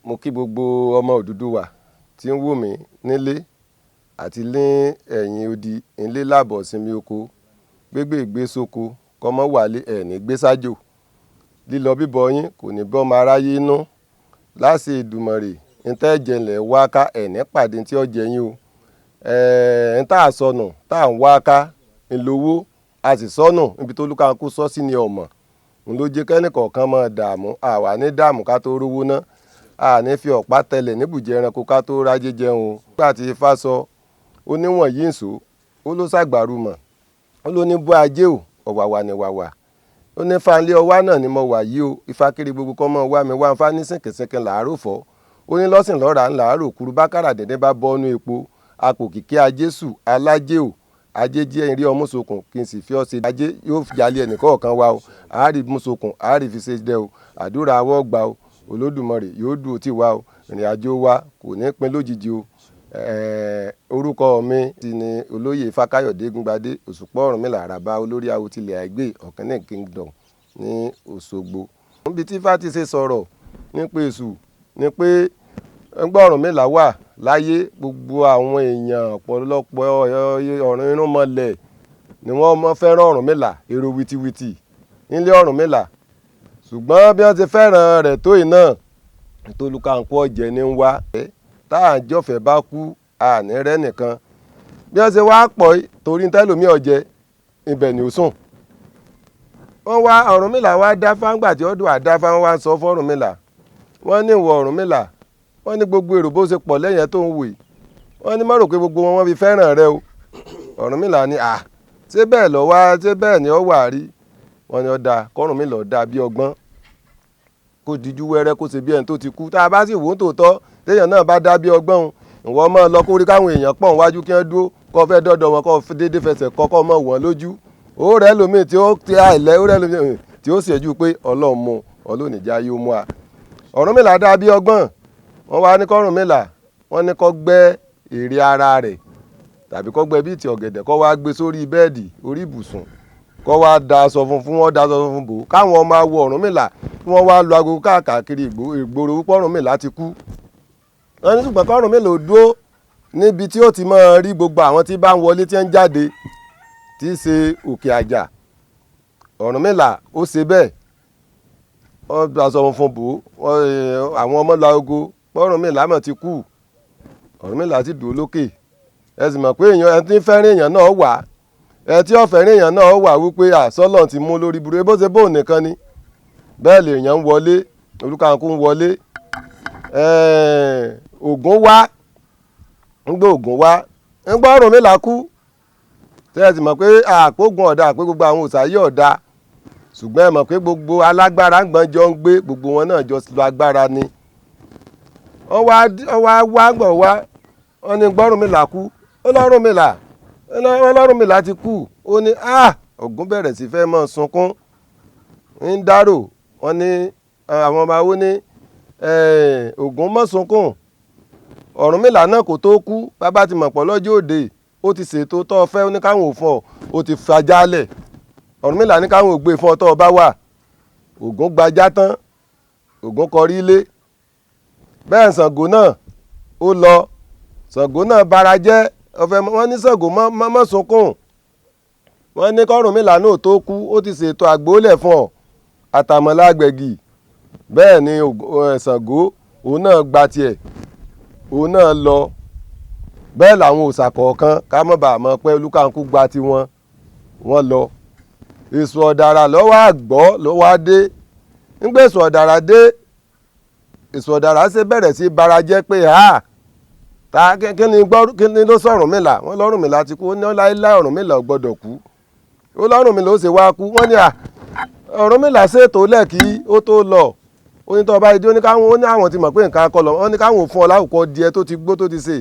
Mo kí gbogbo ọmọ Odùduwà tí ń wò mí nílé àti ní ẹ̀yìn odi. Ilé làbọ̀ sinmi oko, gbégbé ìgbé sóko kọ́mọ wálé ẹ̀ní gbé sájò. Lílọ bíbọ yín kò ní bọ́mọ aráyé nú. Láṣẹ Èdùmàrè, ntẹ́ jẹlẹ̀ wá ká ẹ̀ní pàdé tí ó jẹ yín o. Ń tá a sọnù tá à ń wá ká ńlówó, a sì sọnù níbi tó lúkàkú sọ sí ni ọmọ ń ló jẹ́ kẹ́nìkọ̀ọ̀kan máa dààmú. Àwa ní dààmú ká tó rówó ná, a ní fi ọ̀pá tẹlẹ̀ níbùjẹ ẹranko ká tó rájé jẹun o. Nígbà tí Ifá sọ, ó níwọ̀n yìí ń sọ, ó ló ṣàgbàrúmọ̀, ó ló ní bó ajé o, ọ̀wàwà ní wàwà. Ó ní fanlé ọwá náà ni mo wà yìí o. Ifá kiri gbogbo kọ́ mọ́ wá mi wá. Ifá ní sìnkìsìnkì làárò fọ́, ó ní lọ́sìn lọ́ra ńláàárò kúrú bákàrà dẹ̀dẹ̀ bá bọ́nú epo. Apò kìkì ajésù alájẹ́ o, ajé jẹ́ ìrí ọmú sokùn kí n sì fi ọ́ ṣe ajé yóò jalè ẹnìkọ̀ọ̀kan wa o. Àárí mú sokùn, àárí fi ṣe dẹ o. Àdúrà awọ́ gbà o. Olódùmarè yóò dúró tì wá o. Ìrìn àjò wa kò ní pín lójijì o. Orúkọ mi ti ni olóyè Ifákáyọ̀dé Gúngbadé Òṣùpá Ọ̀rúnmìlà Àràbà, olórí awo tilẹ̀ Àìgbé Ọ̀kínní Kingdom ní Òṣogbo. Níbi tí Ifá ti ṣe sọ̀rọ̀ nípa Èṣù ni pé ńgbà Ọ̀rúnmìlà wà láyé, gbogbo àwọn èèyàn ọ̀pọ̀lọpọ̀ ọ̀run irúnmọlẹ̀ ni wọ́n mọ́ fẹ́ràn Ọ̀rúnmìlà, èrò wìtìwìtì nílé Ọ̀rúnmìlà. Ṣùgbọ́n bí wọ́n ti fẹ́ràn rẹ̀ tó yìí náà, tolúkàǹkú ọ̀jẹ̀ ni ń wá. Tá à ń jọ̀fẹ́ bá kú, àní rẹ́ nìkan. Bí wọ́n ṣe wá pọ̀ torí tẹ́lòmí ọ̀jẹ̀ ibẹ̀ ni ó sùn. Wọ́n wá Ọ̀rúnmìlà wá dáfá ńgbà tí ọdún àdáfá wọ́n wá sọ fún Ọ̀rúnmìlà. Wọ́n ní ìwọ Ọ̀rúnmìlà, wọ́n ní gbogbo èrò bó ṣe pọ̀ lẹ́yìn tó ń wò yìí, wọ́n ní má rò pé gbogbo wọn wọ́n fi fẹ́ràn rẹ o. Ọ̀rúnmìlà ní à ṣé bẹ́ẹ̀ lọ wá, ṣé bẹ́ẹ̀ ni ó wà rí. Wọ́n ní ó dáa k'Ọ̀rúnmìlà ó dáa bí ọgbọ́n, kó dijú wẹ́rẹ́ kó ṣe bí ẹni tó ti kú. Tá a bá sì wò ó tòótọ́, téèyàn náà bá dá bí ọgbọ́n òun, ìwọ máa lọ kó rí káwọn èèyàn pọ̀ níwájú kí wọ́n dúró, kó fẹ́ dọ́dọ̀ wọn, kó déédéé fẹsẹ̀ kọ́, kó mọ̀ wọ́n lójú. Ó rẹ́ lómi tí ó ti àìlẹ́, ó rẹ́ lómi tí ó ṣẹ́jú pé Ọlọ́run mú, Ọlọ́run ìjà yóò mú a. Ọ̀rúnmìlà dá bí ọgbọ́n. Wọ́n wá ní k'Ọ̀rúnmìlà, wọ́n ní kó gbẹ́ ère ara rẹ̀ tàbí kó gbẹ́ bíi ti ọ̀gẹ̀dẹ̀, kó wá gbé sórí bẹ́ẹ̀dì orí ibùsùn, kó wá da aṣọ funfun, wọ́n da aṣọ funfun bò ó, káwọn ọmọ awo Ọ̀rúnmìlà kí wọ́n wá lu agogo káàkiri ìgboro wípé Ọ̀rúnmìlà ti kú. Wọ́n ní ṣùgbọ́n k'Ọ̀rúnmìlà ò dúró níbi tí ó ti máa rí gbogbo àwọn tí bá ń wọlé tí ń jáde, tí í ṣe òkè àjà. Ọ̀rúnmìlà ó ṣe bẹ́ẹ̀, wọ́n da aṣọ funfun bò ó, àwọn ọmọ lu agogo Ọ̀rúnmìlà mọ̀ ti kú. Ọ̀rúnmìlà sì dúró lókè. Ẹ sì mọ̀ pé èèyàn ẹni tí ń fẹ́ràn èèyàn náà wà, ẹ tí ó fẹ́ràn èèyàn náà wà wípé àsọ́lọ̀ ti mú lórí burú, bó ṣe bóun nìkan ni. Bẹ́ẹ̀ lèèyàn ń wọlé, olúkàkú ń wọlé. Ògún wá, ńgbà Ògún wá, ńgbà Ọ̀rúnmìlà kú. Tẹ́ ẹ sì mọ̀ pé àpògùn ọ̀dà pé gbogbo àwọn òòṣà yìí ọ̀dà, ṣùgbọ́n ẹ mọ̀ pé gbogbo alágbára ń gbọ́n jọ ń gbé, gbogbo wọn náà jọ lọ agbára ni. Wọ́n wá wá gbọ̀ wá, wọ́n ní gbọ́rùnmìlà kú, ó lọ́rùnmìlà, wọ́n lọ́rùnmìlà ti kú. Ó ní a Ògún bẹ̀rẹ̀ sí fẹ́ máa sunkún, ń dárò. Wọ́n ní àwọn ọmọ awó ní Ògún má sunkún, Ọ̀rúnmìlà náà kò tó kú, bàbá ti mọ̀ pọ̀ lọ́jọ́ òde, ó ti ṣètò tó fẹ́, ó ní káwọn ò fún ọ, ó ti fajálẹ̀. Ọ̀rúnmìlà ní káwọn ò gbé fún ọ tó o bá wà. Ògún gbajá tán, Ògún kọrí ilé. Bẹ́ẹ̀ Ṣàngó náà ó lọ, Ṣàngó náà bara jẹ́, ọ̀fẹ́ wọ́n ní Ṣàngó má sunkún. Wọ́n ní k'Ọ̀rúnmìlà náà tó kú, ó ti ṣètò àgbólẹ̀ fún ọ, àtàmọ̀lá gbẹ̀gì. Bẹ́ẹ̀ ni Ṣàngó òun náà gba tiẹ̀, òun náà lọ. Bẹ́ẹ̀ làwọn òòṣà kọ̀ọ̀kan ká mọ̀ bá mọ̀ pé olúkàǹkú gba tiwọn, wọ́n lọ. Èṣù ọ̀dàrà ló wá gbọ́ ló wá dé. Nígbà Èṣù ọ̀dàrà dé, Èṣù ọ̀dàrà ṣe bẹ̀rẹ̀ sí bara jẹ́ pé ha ta kí ni gbọ́, kí ni ló sọ Ọ̀rúnmìlà? Wọ́n lọ́rùnmìlà ti kú. Ó ní láéláé Ọ̀rúnmìlà ò gbọ́dọ̀ kú. Ó lọ́rùnmìlà ó ṣe wá kú. Wọ́n ní à Ọ̀rúnmìlà ṣètò lẹ́ẹ̀kí ó tó lọ. Ó ní tó bá dé, ó ní káwọn, ó ní àwọn ti mọ̀ pé nǹkan akọlọ, wọ́n ní káwọn ò fún ọ lákòókò díẹ̀ tó ti gbó tó ti sè.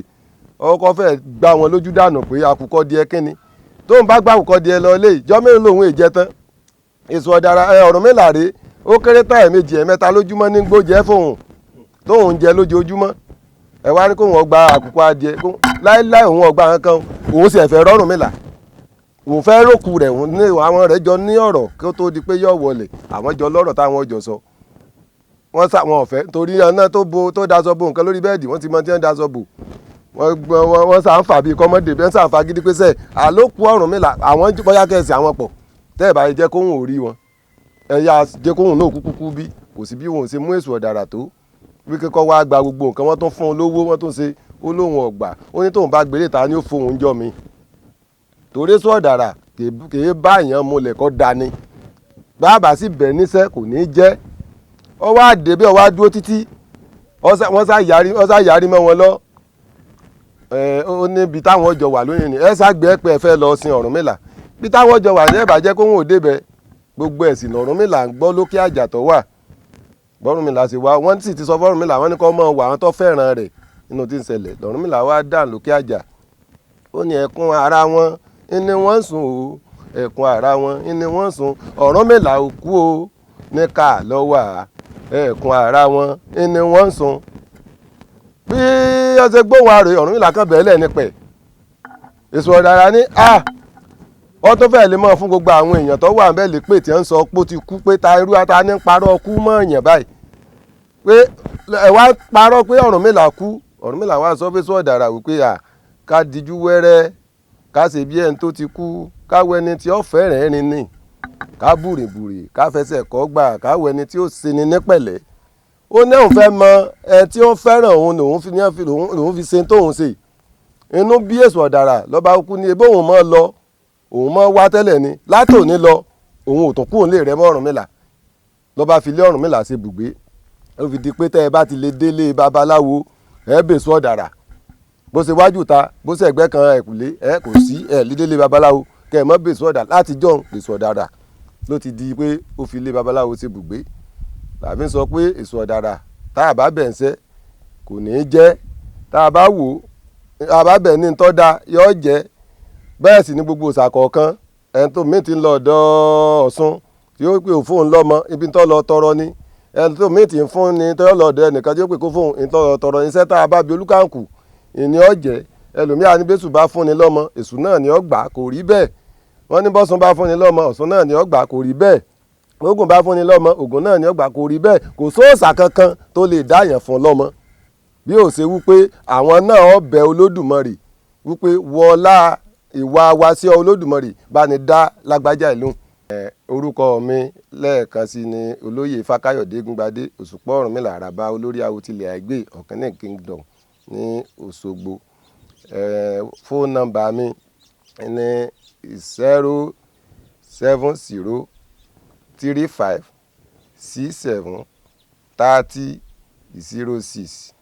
Ọkọ fẹ́ gbá wọn lójú dànù pé àkùkọ díẹ̀ kíni. Tó ń bá gbá àkùkọ díẹ̀ lọ lé, ìjọ mélòó lòun èjẹ tán. Èṣù ọ̀dàrà Ọ̀rúnmìlà rèé, ó kéré tán ẹ̀ẹ̀mejì ẹ̀ẹ̀mẹ́ta lójúmọ́ ní gbójẹ́ fóun tóun jẹ lójoojúmọ́. Ẹ wá ní kóun ọgbà àkùkọ adìẹ, láéláé òun ọgbà kankan, òun sì ẹ̀fẹ̀ rọ́rùnmìlà. Òun fẹ́ rókù rẹ̀, òun ní àwọn rẹ̀ jọ ní ọ̀rọ̀ kí ó tó di pé yọ̀ wọlé, àwọn jọ lọ́rọ̀ táwọn jọ sọ. Wọ́n sá wọn ọ̀fẹ́ torí ọ̀nà tó bo tó daṣọ bo nǹkan lórí bẹ́ẹ̀dì. Wọ́n ti mọ tí wọ́n daṣọ bò. Wọ́n gbọ́ wọ́n sá ń fà bíi kọ́mọ́dé bẹ́ẹ̀, sá ń fa gidi pé sẹ́ àlòkù Ọ̀rúnmìlà àwọn bóyá kẹsì àwọn pọ̀ tẹ́ ẹ̀ bá jẹ́ kóhùn ò rí wọn, ẹ yá jẹ́ kóhùn náà kúkú kú. Bí kò sí bí wọn ò ṣe mú èso ọ̀dàrà tó wí kíkọ́ wá gba gbogbo nǹkan, wọ́n tún fún un lówó, wọ́n tún ṣe, ó lóun ọ̀gbà. Ó ní tóun bá gbélé ta ni ó fóun jọ mi, torí èso ọ̀dàrà kìí bá èèyàn mulẹ̀ kọ́ dání, bàbá sì bẹ̀ níṣẹ́ kò ní jẹ́. Ọ wá dé bí ọ wá dúró títí, wọ́n sá yarí mọ́ wọn lọ. Ó níbi táwọn ọjọ́ wà lónìí ni ẹ ságbé ẹ pé ẹ fẹ́ lọ sin Ọ̀rúnmìlà, bí táwọn ọjọ́ wà ní ẹ bá jẹ́ kóhùn ò débẹ̀. Gbogbo ẹ̀sìn Ọ̀rúnmìlà ń gbọ́ lókè àjà tó wà. Bọ́rúnmìlà sì wá, wọ́n sì ti sọ fọ́rúnmìlà, wọ́n ní kó mọ̀ wà àwọn tó fẹ́ràn rẹ̀ nínú tí ń ṣẹlẹ̀. Lọ́rúnmìlà wá dàn lókè àjà, ó ní ẹkún ara wọn ní wọ́n ń sùn o, ẹkún ara wọn ní wọ́n ń sùn, Ọ̀rúnmìlà ò kú o, ní ká lọ́wọ́ à ẹkún ara wọn ní wọ́n ń sùn. Bí ó ṣe gbóhùn àrò Ọ̀rúnmìlà kan bẹ̀ẹ́lẹ̀ ní pẹ̀ èso ọ̀dàrà ní a wọ́n tó fẹ́ẹ́ lè mọ̀ fún gbogbo àwọn èèyàn tó wà níbẹ̀ lè pè tí wọ́n ń sọ pé ó ti kú, pé ta irú ata ní parọ́ kú mọ́ èèyàn báyìí, pé ẹ wá parọ́ pé Ọ̀rúnmìlà kú. Ọ̀rúnmìlà wá sọ fésù ọ̀dàrà wípé à ká dijú wẹ́rẹ́, ká ṣe bí ẹni tó ti kú, káwọ ẹni tí ó fẹ́ràn ẹni ní, ká bùrìbùrì, ká fẹsẹ̀ kọ́ gbà, káwọ ẹni tí ó ṣe ni ní pẹ̀lẹ́. Ó ní òun fẹ́ mọ ẹ tí ó fẹ́ràn òun lòun fi ṣe tóun ṣe. Inú bí èso ọ̀dàrà lọ́ba kú ní ebó òun mọ́ lọ, òun mọ́ wá tẹ́lẹ̀ ni, látòní lọ òun ò tún kúrò nílé rẹ̀ mọ́. Ọ̀rúnmìlà lọ́ba fi lé Ọ̀rúnmìlà ṣe bùgbé. Ó fi di pé tẹ́ ẹ bá ti lè délé babaláwo, ẹ bèso ọ̀dàrà, bó ṣe wájú ta, bó ṣe ẹ̀gbẹ́ kan ẹ̀kúlé, ẹ kò sí ẹ lídélé babaláwo kẹ́ ẹ mọ́ bèso ọ̀dàrà. Láti jọ̀hún èso ọ̀dàrà ló ti di pé ó fi lé babaláwo ṣe bùgbé. Tàbí sọ pé èso ọ̀dàrà tá a bá bẹ̀ ń sẹ́ kò ní í jẹ́, tá a bá wò ó a bá bẹ̀ ní tọ́ da yọ jẹ́. Bẹ́ẹ̀ sì ni gbogbo òòṣà kọ̀ọ̀kan, ẹni tó mí ti ń lọ ọ̀dọ̀ Ọ̀ṣun tí ó pè fóun lọ́mọ, ibi tó lọ tọrọ ni. Ẹni tó mí ti ń fún ni tó lọ ọ̀dọ̀ ẹnìkan tí ó pè kó fóun ní tó lọ tọrọ. Iṣẹ́ tá a bá bi olúkàǹkù ìní ọ̀jẹ̀. Ẹlòmíà ní bẹ́sù bá fún ni lọ́mọ, èṣù náà ni ó gbà, kò rí bẹ́ẹ̀. Wọ́n ní bọ́sùn bá fún ni lọ́mọ, Ọ̀ṣun náà ni ó gbà, kò rí bẹ́ẹ̀. Ògún bá fún ni lọ́mọ, Ògún náà ni ó gbà, kò rí bẹ́ẹ̀. Kò sóòṣà kankan tó lè dáyàn fún lọ́mọ bí ó ṣe wípé àwọn náà ó bẹ Olódùmarè wípé wọlá ìwà wa sí Olódùmarè bá ní dá lágbájá ìlú. Orúkọ mi lẹ́ẹ̀kan sí ni olóyè Fákáyọ̀dé Gúngbadé Òṣùpá Ọ̀rúnmìlà Àràbà, olórí awo tilẹ̀ àìgbé Ọ̀kẹ́nẹ́ Kingdom ní Òṣogbo. Fóònù nọ́mbà mi ní 07035673006.